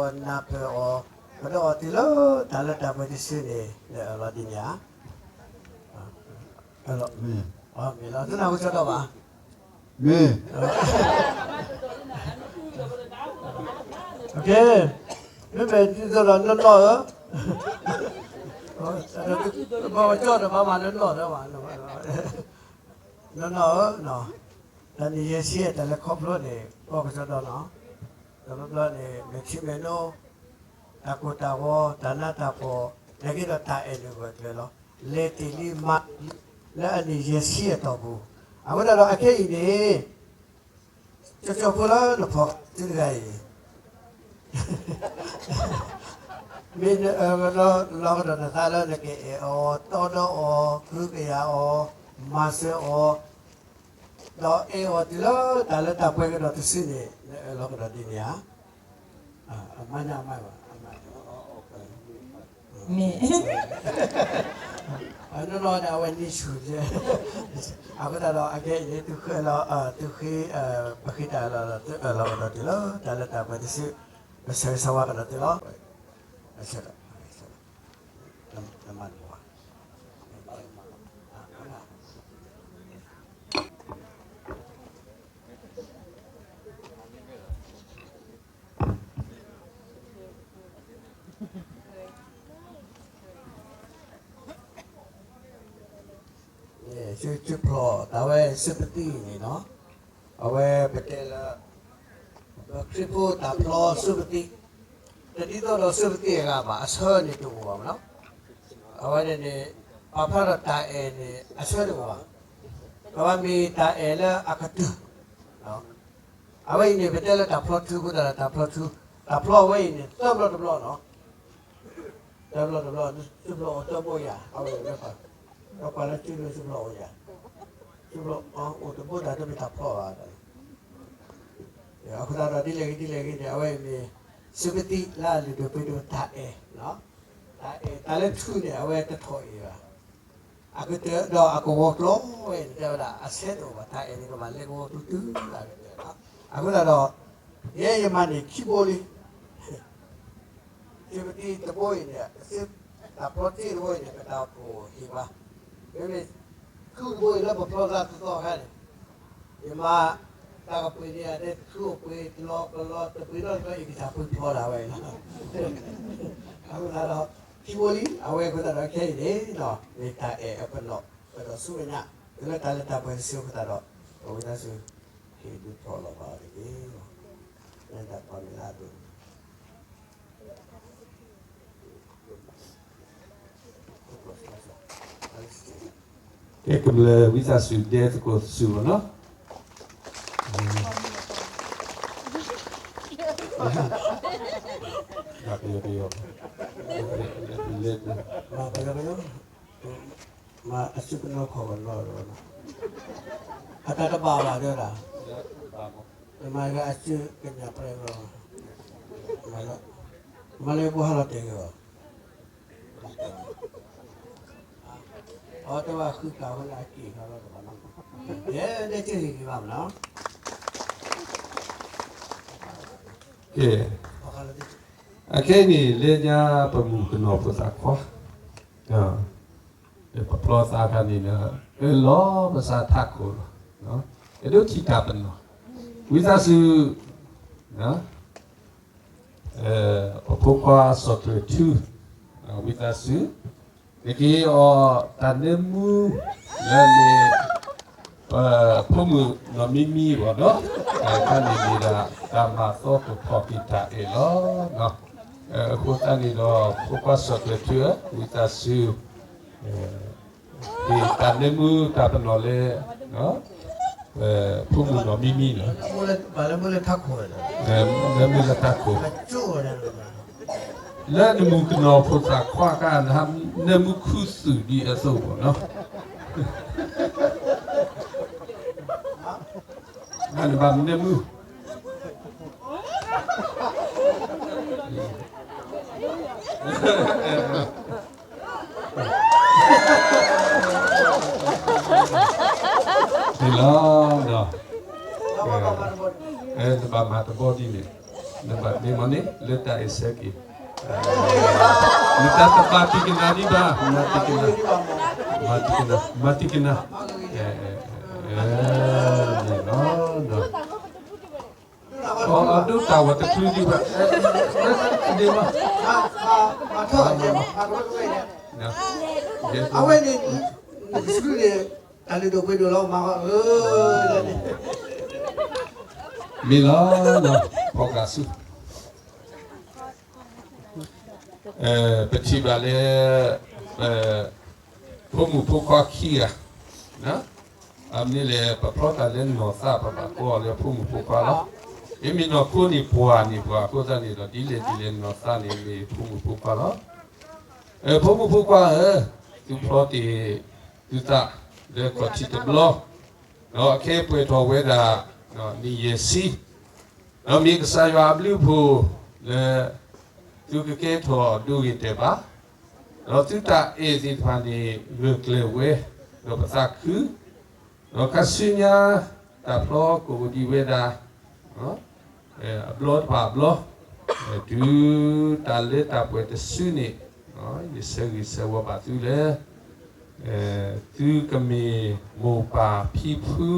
နၢ်ပၢၢ်အီၤ, ကဒီးအီၤတုၤလၢတၢ်လၢတၢ်ပှဲၤတစုန့ၣ် နအၢၣ်လီၤဒ်န့ၣ်ဧါ. မ့ၢ်လီၤ, သုနၢ်ဟူကၠီဒီးဘၣ်, မ့ၢ်, မ့မ့ၢ်ဒ်သိးဒီးနီၢ်နီၢ်ဧၢ, ဘၣ်ကၠီဒီးဘၣ်မၤလၢနီၢ်ဒီးဘၣ်, နီၢ်နီၢ်ဧၢ, တၢ်နံၣ်ယဲၢ်ဆံအတၢ်လဲၤခီဖျိန့ၣ် ပှၤကၠီဒီးနီၤ, တဘျီဘျီန့ၣ် မဲာ်ထံမဲာ်နိ တၢ်ကိၢ်တၢ်ဂီၤ, တၢ်နးတၢ်ဖှီၣ်, နာ်က့ဒီးတၢ်အဲၣ်နုာ်ဂၢၢ်ကျၢၤလီၤ. လဲၤတ့ၢ်လံမၤလံ လၢအနံၣ်ယဲၢ်ဆံအတီၢ်ပူၤ, အဃိသတးဒီးအခဲအံၤန့ၣ် ကၠီကၠီဖိလၢနဖီသုတဂၤအံၤ မ့ၢ်နအၢၣ်လီၤကဒီးနသးလၢနကအဲၣ်အီၤ, တီဒီးအီၤ, ကဟုကယာ်အီၤ, မၤစၢၤအီၤ, ဒီးအဲၣ်အီၤတုၤလၢတၢ်လၢတၢ်ပှဲၤကဒီးတစုန့ၣ် နအၢၣ်လီၤကဒီးဒ်န့ၣ်ဧါ. အမါညါအမါဘၣ်, မ့ၢ် နီၢ်နီၢ်န့ၣ် အဝဲနံၤဆူၣ်, အဃိသတးဒီး အခဲအံၤန့ၣ် သုဃ့လီၤ, သုဃ့, ပဃ့တၢ်အၢၣ်လီၤ, သုအၢၣ်လီၤကဒီးတုၤလၢတၢ်လၢတၢ်ပှဲၤတစု, ပဆၢဂ့ၤဆၢဝါကဒီးသုလီၤ. သုဖျီၣ်တၢ်ဝဲ sympathy န့ၣ်လီၤ. အဝဲပတဲလၢ ခရံာ်ဖိတၢ်ဖျီ sympathy တဒ်သိးဒီး sympathy အဂၤဘၣ်, အဆၢန့ၣ်တအိၣ်ဘၣ်မးလီၤ. အဝဲန့ၣ်န့ၣ် ပာ်ဖျါထီၣ်တၢ်အဲၣ်န့ၣ် အဆၢတအိၣ်ဘၣ်. ကဘၣ်မ့ၢ်တၢ်အဲၣ်လၢအကတၢၢ် အဝဲအံၤန့ၣ် ပတဲလၢတၢ်ဖျီထူအဃိသတးဒီး တၢ်ဖျီထူ, တၢ်ဖျီအဝဲအံၤန့ၣ် သၢဘျီတဘျီလီၤ. သၢဘျီတဘျီ, စုဖျီအိၣ်တဘိယၤ, အဝဲအံၤ ဒီးကွၢ်လၢစုလၢစုဖျီအိၣ်ယၤ, စုဖျီအိၣ်တဘိတၢ်တမ့ၢ်တၢ်ဖျီဘၣ်. အဃိသတးဒီး ဒ်လဲၣ်ဂ့ၤဒ်လဲၣ်ဂ့ၤန့ၣ် အဝဲအံၤမ့ၢ် sympathy လၢအလုၢ်ဒိၣ်ပှ့ၤဒိၣ်တၢ်အဲၣ်, တၢ်အဲၣ် တၢ်လၢထူန့ၣ် အဝဲတထီၣ်အ့ၣ်ဘၣ်. အကတၢၢ်ဒီးအကဝီၤကျိၤဝဲအံၤန့ၣ် တဲဝဲဒၣ် အဆဲးတအိၣ်ဘၣ်, တၢ်အဲၣ်န့ၣ် ကဘၣ်လဲၤကဝီၤတုၤတုၤလၢအကတၢၢ်လီၤ. အဃိသတးဒီး ယဲယမၤန့ၢ်ခံဘိလံ. စ့ပတံတဘိအံၤန့ၣ်, တၢ်ဖျီထူတဘိအံၤန့ၣ် ပတၢ်အိၣ်ဖှိၣ်ဟ့ၣ်ဘၣ်. မ့မ့ၢ် ထူတဘိအံၤလၢပဖျီသးသီသီအခါန့ၣ်, ယမၤတၢ်ကပှ့ၤန့ၢ်ယၤ တဲထူအိၣ်ပှ့ၤ တလီၤကလီ တပှ့ၤနီတဘျီအံၤ ကစၢ်ပှ့ၤဖျီဒၣ်ဝဲအံၤလီၤ. အဃိသတးဒီး ခံဘိလံ, အဝဲအဃိသတးဒီးခဲအံၤန့ၣ် မ့ၢ်တၢ်အဲၣ်အပနီၣ် ပဒီးဆူမဲာ်ညါ တုၤလၢတၢ်လၢတၢ်ပှဲၤတစုအဃိသတးဒီး ပဝံသးစူၤ ဟ့ၣ်ဒုးဖျီလီၤဘၣ်အီၤတက့ၢ်. မ့ၢ်တၢ်ဖျီမ့ၢ်လၢအဒိၣ် ကဲ ကမျၢၢ်ဝံသးစူၤဒဲသကိးတစုလီၤနီၤ. ကယီကယီ, မၤကယီကယီ, မၤအစုပနီၣ်ခီၣ်ကနီၤလီၤ. အတၢ်တဘၣ်ဘၣ်ဒၣ်, မၤဂ့ၤအစုကညးပြဲလီၤ, မၤလၢပှၤဟးလီၤတဲာ်ဂ့ၤအီၤ, အဝဲတဲဘၣ်ဃုကးဝဲလၢအက့ၢ်ဃီလီၤတဘၣ်နီၤ, ယဲဒၣ်က့ၢ်ဂ့ၤဂ့ၤဘၣ်မနီၤ, ကဲ, အခဲအံၤန့ၣ် လၢညါပမုၣ်ကနီၤဖိသၣ်ခွါ ပဖျီသးခါန့ၣ်ဒီး အၢၣ်လီၤပသးထးခိၣ်လီၤ, အဲၣ်ဒိးထံၣ်တၢ်ပနီၣ်, ဝံသးစူၤ, ပဖိခွါစီၤကျၢၤထူ, ဝံသးစူၤ, နကဟ့ၣ်အီၤတၢ်နၢမူ လၢန့ၣ် ပဖိမုၣ်နီၢ်မံမံအဂီၢ်ဒီး တၢ်ခါန့ၣ်မ့ၢ်ဒၣ်တၢ်မၤသီကဖီၣ်က့ၤတၢ်အဲၣ်လီၤ. အဃိသတးန့ၣ်ဒီး ဖိခွါစီၤကျၢၤထူဧၢ, ဝံသးစူၤ ဟ့ၣ်တၢ်နၢမူတၢ်ပနီၣ်လၢ ဖိမုၣ်နီၢ်မံမံန့ၣ်, လၢမုၢ်လၢထးခိၣ်, လၢနမုၣ်ကနီၤဖိသၣ်ခွါခါ နမုၢ်ခူသူၣ်ဒ်အသိးဘၣ်နီၤ, နဘၣ်နမုၢ် န့ၣ်လီၤ, နဘၣ်မၤတဘီဒ်န့ၣ်, နဘၣ်မ့ၢ်မ့ၢ်န့ၣ် လၢတၢ်အဲၣ်ဆၢက့ၤ, နတၢ်တဘၣ်တံၢ်ကနၤဒံးဘၣ်, မၤတံၢ်ကနၤ, မၤတံၢ်ကနၤ, မၤတံၢ်ကနၤ, န့ၣ်လီၤ, အဒိတၢ်ဝဲတချုးဒံးဘၣ်, ဒ်မး, အဝဲန့ၣ် နကဆူန့ၣ် တၢ်လုၢ်ဒိၣ်ပှ့ၤဒိၣ်လီၤမး, မ့ၢ်လီၤ, ဖီၣ်ဃာ်ဆူ ပထံၣ်ဘၣ်လၢ ဖိမုၣ်ဖိခွါခံဂၤ, အမ့ၢ်လဲၣ် ပဖျီတၢ်လၢနီၢ်သး ပဘၣ်ကိးအီၤလၢဖိမုၣ်ဖိခွါလီၤ. မ့မ့ၢ်နီၢ်ခိန့ၣ်ပှၢ်န့ၣ်ပှၤအဃိသတးန့ၣ်ဒီး ဒ်လဲၣ်ဒ်လဲၣ်နီၢ်သးန့ၣ်မ့ၢ်ဖိမုၣ်ဖိခွါလီၤ. ဖိမုၣ်ဖိခွါဧၢ, သုဖျီတ့ၢ်သုသးလၢခီၣ်ထံးတဘျီ, ဒီးအခဲအံၤပှဲၤထီၣ်ဝဲဒၣ် နံၣ်ယဲၢ်ဆံ ဒီးမ့ၢ်ကစၢ်ယွၤအဘျုးအဖှိၣ်လၢ သုကကဲထီၣ်ဒိဂ့ၤတဲာ်ဘၣ်, ဒီးသုတၢ်အဲၣ်သ့ၣ်တဖၣ်န့ၣ် ဂၢၢ်ကျၢၤဝဲ, ဒီးပသးခု, ဒီးခါဆူညါ တၢ်ဖျီကအိၣ်ဒံးဝဲဒၣ် အဘျီတဖၣ်အဘျီ, တုၤတၢ်လၢတၢ်ပှဲၤတစုန့ၣ်, ယဆၢဂ့ၤဆၢဝါဘၣ်သုလၢ သုကမ့ၢ်မိၢ်ပၢ်ဖံဖု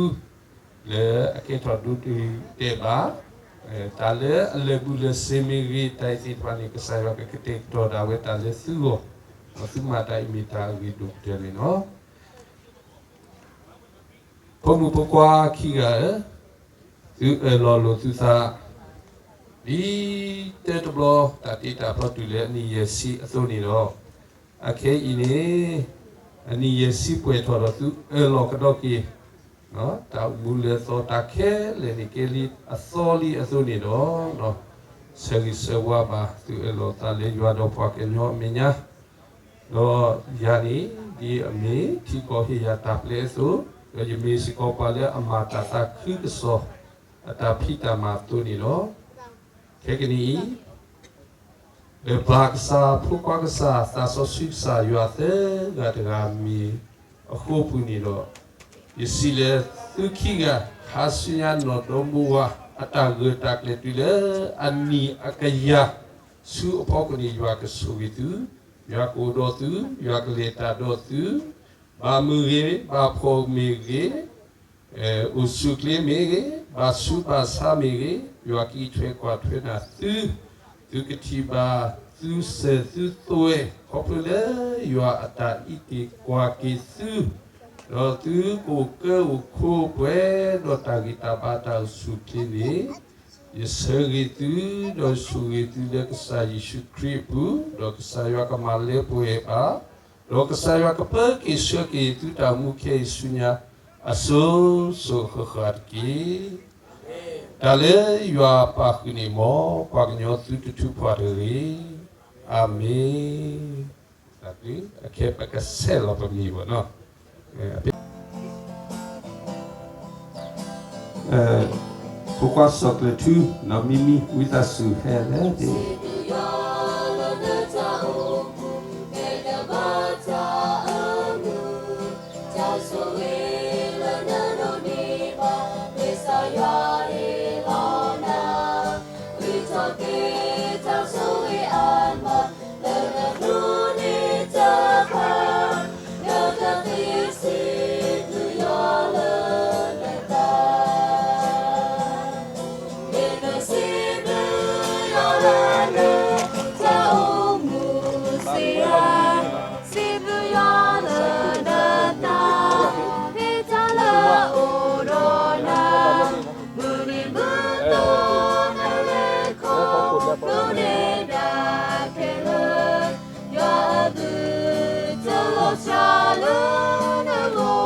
လၢအကဲထီၣ်ဒိဂ့ၤတဲာ်ဘၣ်, တၢ်လၢအလၢာ်ဘူၣ်လၢာ်စ့ၤမ့ၢ်ဂ့ၤ တၢ်အံၤသ့ၣ်တဖၣ်န့ၣ် ကစၢ်ယွၤကကတဲာ်ကတီၤဒၣ်ဝဲတၢ်လၢသုဂီၢ်, ဒီးသုမၤတၢ်အံၤမ့ၢ်တၢ်အဂ့ၤဒိၣ်ကတၢၢ်န့ၣ်လီၤ. ဖိမုၣ်ဖိခွါခံဂၤဧၢ, သုအၢၣ်လီၤလိာ်သုသး ဒ်တၢတဘျီ တၢ်တ့တၢ်ဖျီတုၤလၢအနံၣ်ယဲၢ်ဆံအသိးန့ၣ်လီၤ. အခဲအံၤန့ၣ် အနံၣ်ယဲၢ်ဆံပှဲၤထီၣ်ဒီးသုအၢၣ်လီၤကဒီးက့ၤ တၢ်အိၣ်မူလၢအသီတၢ်ခဲလၢာ်န့ၣ် ကဲလံအသီလံအသိးန့ၣ်ဒီး ဆၢဂ့ၤဆၢဝါဘၣ်သုအၢၣ်လီၤသးလၢယွၤဒီးပှၤကညီအမဲာ်ညါ, ဒီးယၤန့ၣ် ဒ်အမ့ၢ်ထံကီၢ်ဟ့ၣ်ယၤတၢ်ပျဲအသိး, ဒီးယမ့ၢ်စ့ၢ်ကီးပှၤလၢအမၤတၢ်သးခုကစီၣ် အတၢ်ဖံးတၢ်မၤအသိးန့ၣ်လီၤ. ခဲကနံၣ်အံၤ ဒီးပၢ်ကစၢ်, ဖိခွါကစၢ်, သးစီဆှံကစၢ်ယွၤသၢဂၤတဂၤမ့ၢ်အဃိပူၤန့ၣ်ဒီး, ယစံးလၢသုခံဂၤ ခါဆူညါနီၢ်ဒီမါဝၤ အတၢ်ဂၢၢ်တၢ်ကျၢၤတုၤလၢအနံၣ်အကယၤဆူအဖီခိၣ်န့ၣ် ယွၤကဆိၣ်ဂ့ၤသု, ယွၤကအိၣ်ဒီးသု, ယွၤကလဲၤတၢ်ဒီးသု, ဘၣ်မုာ်ဂ့ၤ, ဘၣ်ဖှီၣ်မ့ၢ်ဂ့ၤ, အိၣ်ဆူၣ်အိၣ်ချ့မ့ၢ်ဂ့ၤ, ဘၣ်ဆူးဘၣ်ဆါမ့ၢ်ဂ့ၤ, ယွၤကအံးထွဲကွၢ်ထွဲနၤသု, သုကထံၣ်ဘၣ်သုစၢၤသုသွဲၣ် ခီဖျိလၢယွၤအတၢ်အံးက့ၤကွၢ်က့ၤသု, ဒီးသုကအိၣ်ကၢအိၣ်ခိးပှဲၤဒီးတၢ်ဂံၢ်တၢ်ဘါတၢ်အိၣ်ဆူၣ်အိၣ်ချ့န့ၣ်, ယဆၢဂ့ၤသု, ဒီးဆိၣ်ဂ့ၤသုလၢကစၢ်ယ့ၣ်ၡူးခရံာ်အပူၤ, ဒီးကစၢ်ယွၤကမၤလၢပှဲၤဘၣ် ဒီးကစၢ်ယွၤကပၢက့ၤဆှၢက့ၤသုတၢ်အိၣ်မူခဲအံၤဆူညါ အစိၤစိၤဃၣ်ဃၣ်တက့ၢ်. တၢ်လၢယွၤပာ်ဃုာ်န့ၣ် မ်ပှၤကညီသုတထူးဖှၣ်တဂ့ၤ. အၤမ့ၣ်. အခဲပကဆဲးလီၤပမံၤဘၣ်နီၤ. ဖိခွါစီၤကျၢၤထူ နီၢ်မံမံ ဝံသးစူၤဟဲလဲၣ်တ့ၢ်. စံးဘျုးယွၤလၢနတၢ်ဖံးတၢ်လၢအအိၣ်ဒီးနၤ, မုၢ်နံၤမုၢ်သီနလဲၤခီဖျိ ဒုၣ်ဒါခဲလၢာ်, ယွၤအဘျုးတလီၤစှၤလၢနဂီၢ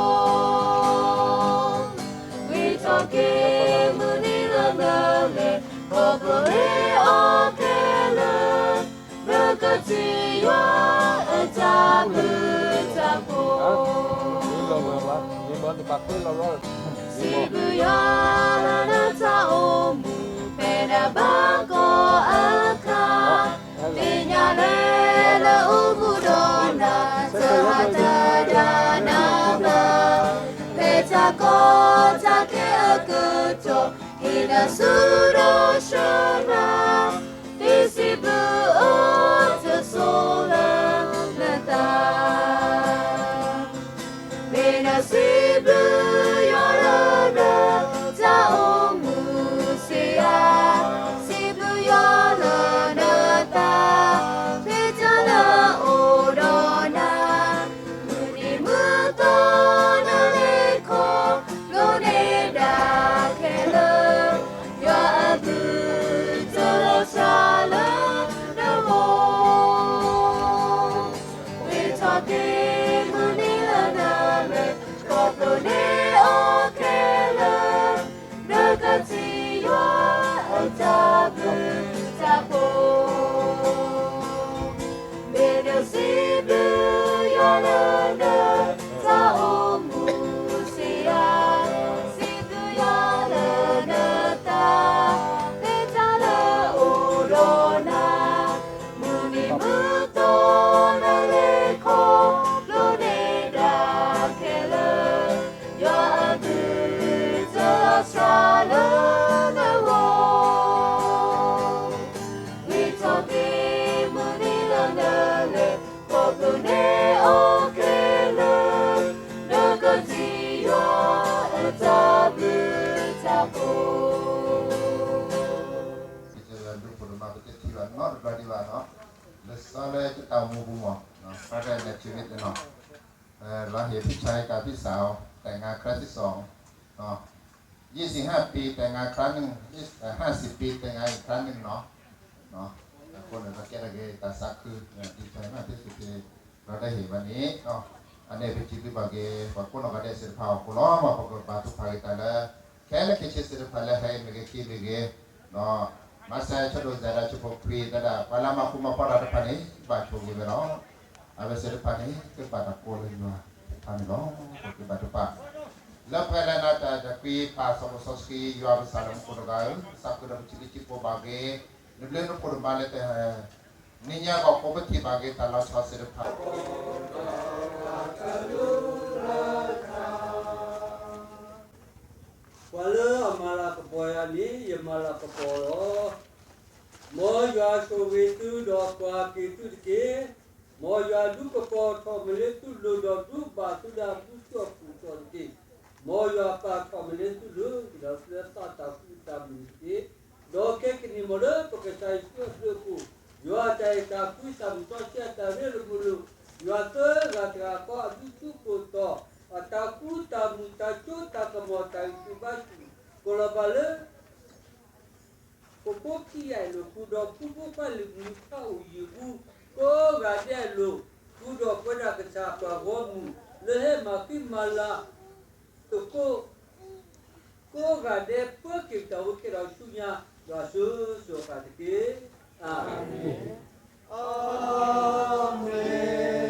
်, ဂ့ၤထီၣ်က့ၤမုၢ်နံၤလၢနလဲၤခီဖျိန့ၢ်အီၤခဲလၢာ်, နကစံးယွၤအတၢ်ဘျုးတၢ်ဖှိၣ် စံးဘျုးယွၤလၢနတၢ်အိၣ်မူ ဖဲဒၣ်ဘၣ်ကီအခါ, သ့ၣ်ညါလၢနအိၣ်မူဒီးနၤ တဟးတဒါနၤဘၣ်, ဖဲတၢ်ကီတၢ်ခဲအကတီၢ် ဟ့ၣ်နၤဆူဒီးဆှၢနၤ, ဒုးစံးဘျုးအိၣ်တစိၤလၢနသး မ့ၢ်နစံးဘျုးယွၤလၢနတၢ်အိၣ်မူစ့ဧါ, စံးဘျုးယွၤလၢနတၢ်ဖံးတၢ်လၢအအိၣ်ဒီးနၤ, မုၢ်နံၤမုၢ်သီနလဲၤခီဖျိန့ၢ်ဒၣ်ခဲလၢာ်, ယွၤအဘျုးတလီၤစှၤလၢနဂီၢ် ဂ့ၤထီၣ်က့ၤမုၢ်နံၤလၢနလဲၤခီဖျိန့ၢ်အီၤခဲလၢာ်, နကစံးယွၤအတၢ်ဘျုးတၢ်ဖှိၣ်, မ့ၢ်နစံးဘျုးယွၤလၢနတၢ်အိၣ်မူစ့ဧါ, စံးဘျုးယွၤလၢနတၢ်ဖံးတၢ်လၢအအိၣ်ဒီးနၤ, မုၢ်နံၤမုၢ်သီနလဲၤခီဖျိန့ၢ်ဒၣ်ခဲလၢာ်, ယွၤအဘျုးတလီၤစှၤလၢနဂီၢ်, ဂ့ၤထီၣ်က့ၤမုၢ်နံၤလၢနလဲၤခီဖျိန့ၢ်အီၤခဲလၢာ်, နကစံးယွၤအတၢ်ဘျုးတၢ်ဖှိၣ် ပကစၢၢ်ဒုးဖိတမး ပတထံၣ်ဘၣ်နီတဘျီဒံးဘၣ်နီၤ, လၢစီၤလၢယတၢ်အိၣ်မူပူၤမး, ဖဲဒၣ်နထံၣ်ဝဲတနီၤ, လီၤဟ့ၣ်ဖံဆါဟ့ၣ်ကၤဖံစးအီၤ แต่งงานครั้งที่สอง, ยี่สิบห้าปีแต่งงานครั้งหนึ่ง, ห้าสิบปีแต่งงานอีกครั้งหนึ่งနီၤ, အဃိန့ၣ် ပကဲထီၣ်က့ၤတၢ်သးခု, ဒ်ဖဲမ့ၢ်ဖံစူၢ်က့ၤ လီၤတၢ်ဟ့ၣ်ဘၣ်န့ၣ်, အန့ၣ်ပစံးဘျုးဘၣ်က့ၤ ပှၤကိးနီၢ်ဂၤဒဲးသ့ၣ်တဖၣ်အဃိလီၤ, ပကဘၣ်ထုကဖၣ်က့ၤတၢ်လၢ ခဲလၢာ်ခဲဆ့သ့ၣ်တဖၣ်လၢဟဲမ့ၢ်ဂ့ၤက့ၤမ့ၢ်ဂ့ၤ, မၤစၢၤဆၢဒိၣ်စဲဒၣ်ဆၢဖိခွံတဒၣ် ပှၤလၢမၤဃူမၤဖိးတၢ်တဖၣ်န့ၣ် ဘၣ်ဆိၣ်ဂ့ၤဝဲလီၤ, အဝဲသ့ၣ်တဖၣ်န့ၣ် ကဘၣ်တၢ်ကိးလၢယွၤတဖၣ်န့ၣ်လီၤ, ပကဘၣ်ထုကဖၣ် လၢပှၤလၢနၤတၢ်တကွံပာ်စီၤပီစီဆှံ ယွၤပကစၢ်လၢမူခိၣ်တဂၤဧၢ, သးခုဒီးပထံၣ်ဘၣ်စံးဘျုးဘၣ်က့ၤ နဘျုးနဖှိၣ်တမၤလၢတဟဲ နံၤညါဂီၢ်ကိးပထံၣ်ဘၣ်က့ၤတၢ်လီၤဆီသ့ၣ်တဖၣ် ပှၤလၢအမၤလၤကပီၤယၤန့ၣ် ယမၤလၤကပီၤလီၤ. မ်ယွၤဆိၣ်ဂ့ၤသုဒီးပှၤက့ၤသုတက့ၢ်. မ်ယွၤဒုးကပီၤထီၣ်မ့ၢ်လၢသုလိၤဒီးဒုးဘၣ်သုဒၣ်ဘုသူၣ်အပူၤထီၣ်တက့ၢ်. မ်ယွၤပာ်ထီၣ်မ့ၢ်လၢသုလိၤ ဒီးသုလၢသးတၢ်ဃူတၢ်မုာ်တက့ၢ်. ဒီးခဲကနံၣ်မ့ၢ်လၢပကစၢ်ယ့ၣ်ၡူးအဘျုးအဖှိၣ်, ယွၤအတၢ်အဲၣ်တၢ်ကွံတၢ်မုာ်စီဆှံအတၢ်ရ့လိာ်မုာ်လိာ်, ယွၤသၢဂၤတဂၤဃီအဘျုးထူကိၣ်တီၤ, အတၢ်ဃူတၢ်မုာ်တၢ်စိတၢ်ကမီၤတၢ်ဂံၢ်ဆူၣ်ဘါဆူၣ်, ကလီၤဘၣ်လၢ ပဖိခံဂၤအလိၤ ဃုာ်ဒီးဖုဖိခွါလၢမုၢ်ထါအိၣ်ယံၤအပူၤ, ကိးဂၤဒဲးအလိၤ ဃုာ်ဒီးပဝဲဒၣ်ကစၢ်ပှၤဂီၢ်မုၢ် လၢဟဲမၤဃံမၤလၤသကိး ကိးဂၤဒဲးပၢက့ၤတၢ်အိၣ်ကဲထီၣ်ဆူညါ ဒီးအစိၤစိၤအဃၣ်တက့ၢ်. အၤမ့ၣ်. အၤမ့ၣ်.